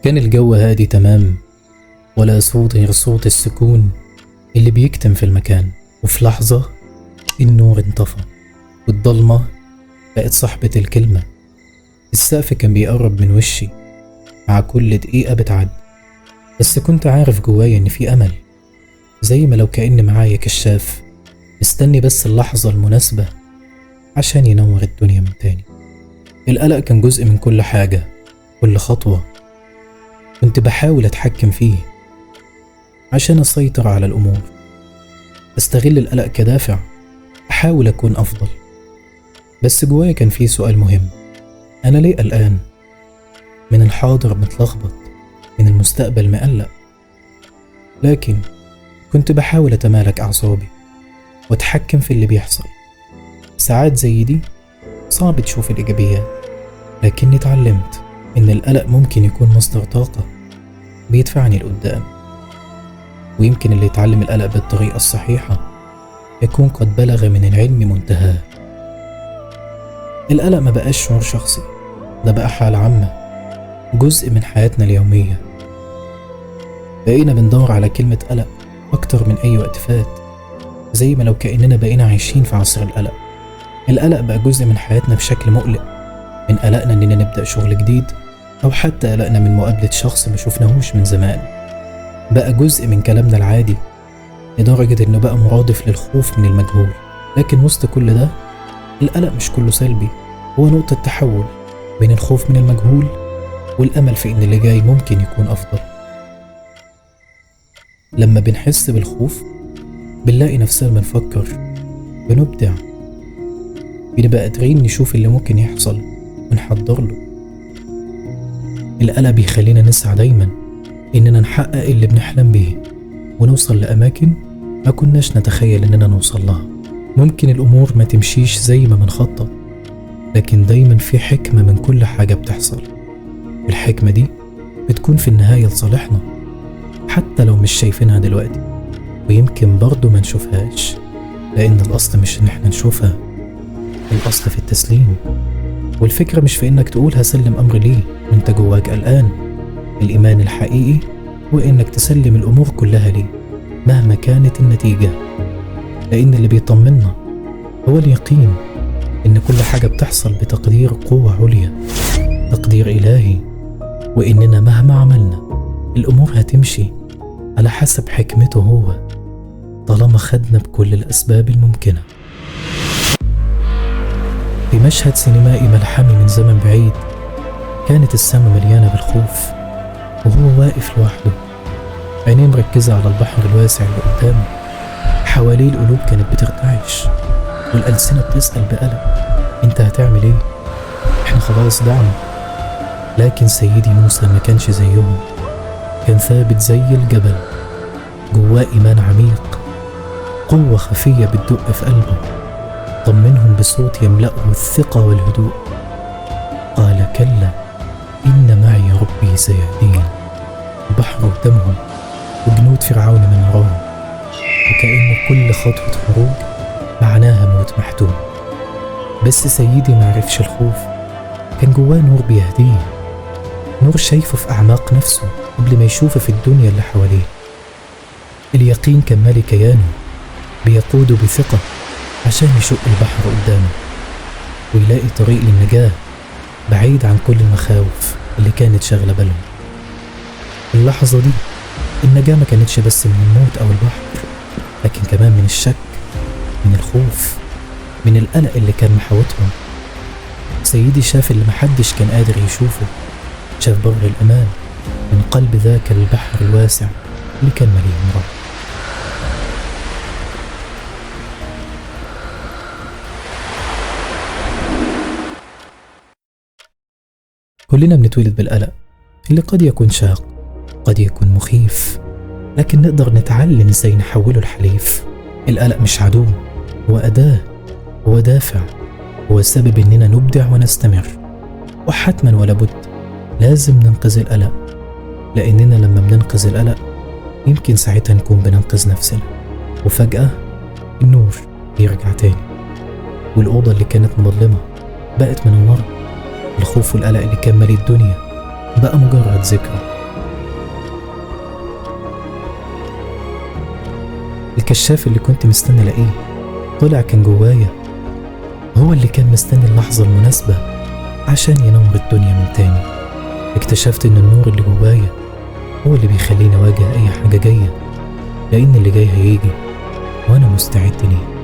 كان الجو هادي تمام، ولا صوت غير صوت السكون اللي بيكتم في المكان. وفي لحظة النور انطفى والضلمة بقت صاحبة الكلمة. السقف كان بيقرب من وشي مع كل دقيقة بتعدي، بس كنت عارف جوايا إن في أمل، زي ما لو كأن معايا كشاف مستني بس اللحظة المناسبة عشان ينور الدنيا من تاني. القلق كان جزء من كل حاجة، كل خطوة كنت بحاول أتحكم فيه عشان أسيطر على الأمور، أستغل القلق كدافع، أحاول أكون أفضل. بس جوايا كان فيه سؤال مهم: أنا ليه قلقان؟ من الحاضر متلخبط، من المستقبل مقلق. لكن كنت بحاول أتمالك أعصابي وأتحكم في اللي بيحصل. ساعات زي دي صعب تشوف الإيجابيات، لكني اتعلمت إن القلق ممكن يكون مصدر طاقة بيدفعني لقدام. ويمكن اللي يتعلم القلق بالطريقة الصحيحة يكون قد بلغ من العلم منتهاه. القلق ما بقاش شعور شخصي، ده بقى حالة عامة، جزء من حياتنا اليومية. بقينا بندور على كلمة قلق أكتر من أي وقت فات، زي ما لو كأننا بقينا عايشين في عصر القلق. القلق بقى جزء من حياتنا بشكل مقلق، من قلقنا إننا نبدأ شغل جديد، أو حتى قلقنا من مقابلة شخص ما شفناهوش من زمان. بقى جزء من كلامنا العادي لدرجة إنه بقى مرادف للخوف من المجهول. لكن وسط كل ده القلق مش كله سلبي، هو نقطة تحول بين الخوف من المجهول والأمل في إن اللي جاي ممكن يكون أفضل. لما بنحس بالخوف بنلاقي نفسنا بنفكر، بنبدع، بنبقى قادرين نشوف اللي ممكن يحصل ونحضر له. القلق بيخلينا نسعى دايما إننا نحقق اللي بنحلم بيه ونوصل لأماكن ما كناش نتخيل إننا نوصل لها. ممكن الأمور ما تمشيش زي ما بنخطط، لكن دايما في حكمة من كل حاجة بتحصل. الحكمة دي بتكون في النهاية لصالحنا، حتى لو مش شايفينها دلوقتي، ويمكن برضو ما نشوفهاش، لأن الأصل مش إن احنا نشوفها، الأصل في التسليم. والفكرة مش في إنك تقول هسلم أمر ليه وإنت جواك قلقان. الإيمان الحقيقي هو إنك تسلم الأمور كلها ليه مهما كانت النتيجة، لأن اللي بيطمنا هو اليقين إن كل حاجة بتحصل بتقدير قوة عليا، تقدير إلهي، وإننا مهما عملنا الأمور هتمشي على حسب حكمته هو، طالما خدنا بكل الأسباب الممكنة. في مشهد سينمائي ملحمي من زمن بعيد، كانت السما مليانة بالخوف، وهو واقف لوحده، عينيه مركزة على البحر الواسع اللي قدامه. حواليه القلوب كانت بترتعش والألسنة بتسأل بقلق: انت هتعمل ايه؟ احنا خلاص ضعنا. لكن سيدي موسى ما كانش زيهم، كان ثابت زي الجبل، جواه إيمان عميق، قوة خفية بتدق في قلبه. طمنهم بصوت يملأه الثقة والهدوء، قال: كلا، إن معي ربي سيهدين. البحر قدامهم وجنود فرعون من وراهم، وكأن كل خطوة خروج معناها موت محتوم. بس سيدي معرفش الخوف، كان جواه نور بيهديه، نور شايفه في أعماق نفسه قبل ما يشوفه في الدنيا اللي حواليه. اليقين كان مالي كيانه، بيقوده بثقة عشان يشق البحر قدامه ويلاقي طريق للنجاة بعيد عن كل المخاوف اللي كانت شاغلة بالهم. اللحظة دي النجاة ما كانتش بس من الموت أو البحر، لكن كمان من الشك، من الخوف، من القلق اللي كان محاوطهم. سيدي شاف اللي محدش كان قادر يشوفه، شاف بر الأمان من قلب ذاك البحر الواسع اللي كان مليان رعب. كلنا بنتولد بالقلق اللي قد يكون شاق، قد يكون مخيف، لكن نقدر نتعلم ازاي نحوله لحليف. القلق مش عدو، هو أداة، هو دافع، هو سبب إننا نبدع ونستمر. وحتما ولا بد لازم ننقذ القلق، لأننا لما بننقذ القلق يمكن ساعتها نكون بننقذ نفسنا. وفجأة النور بيرجع تاني، والأوضة اللي كانت مظلمة بقت منورة. الخوف والقلق اللي كان مالي الدنيا بقى مجرد ذكرى. الكشاف اللي كنت مستني الاقيه طلع كان جوايا، هو اللي كان مستني اللحظة المناسبة عشان ينور الدنيا من تاني. اكتشفت إن النور اللي جوايا هو اللي بيخليني أواجه أي حاجة جاية، لأن اللي جاي هيجي وأنا مستعد ليه.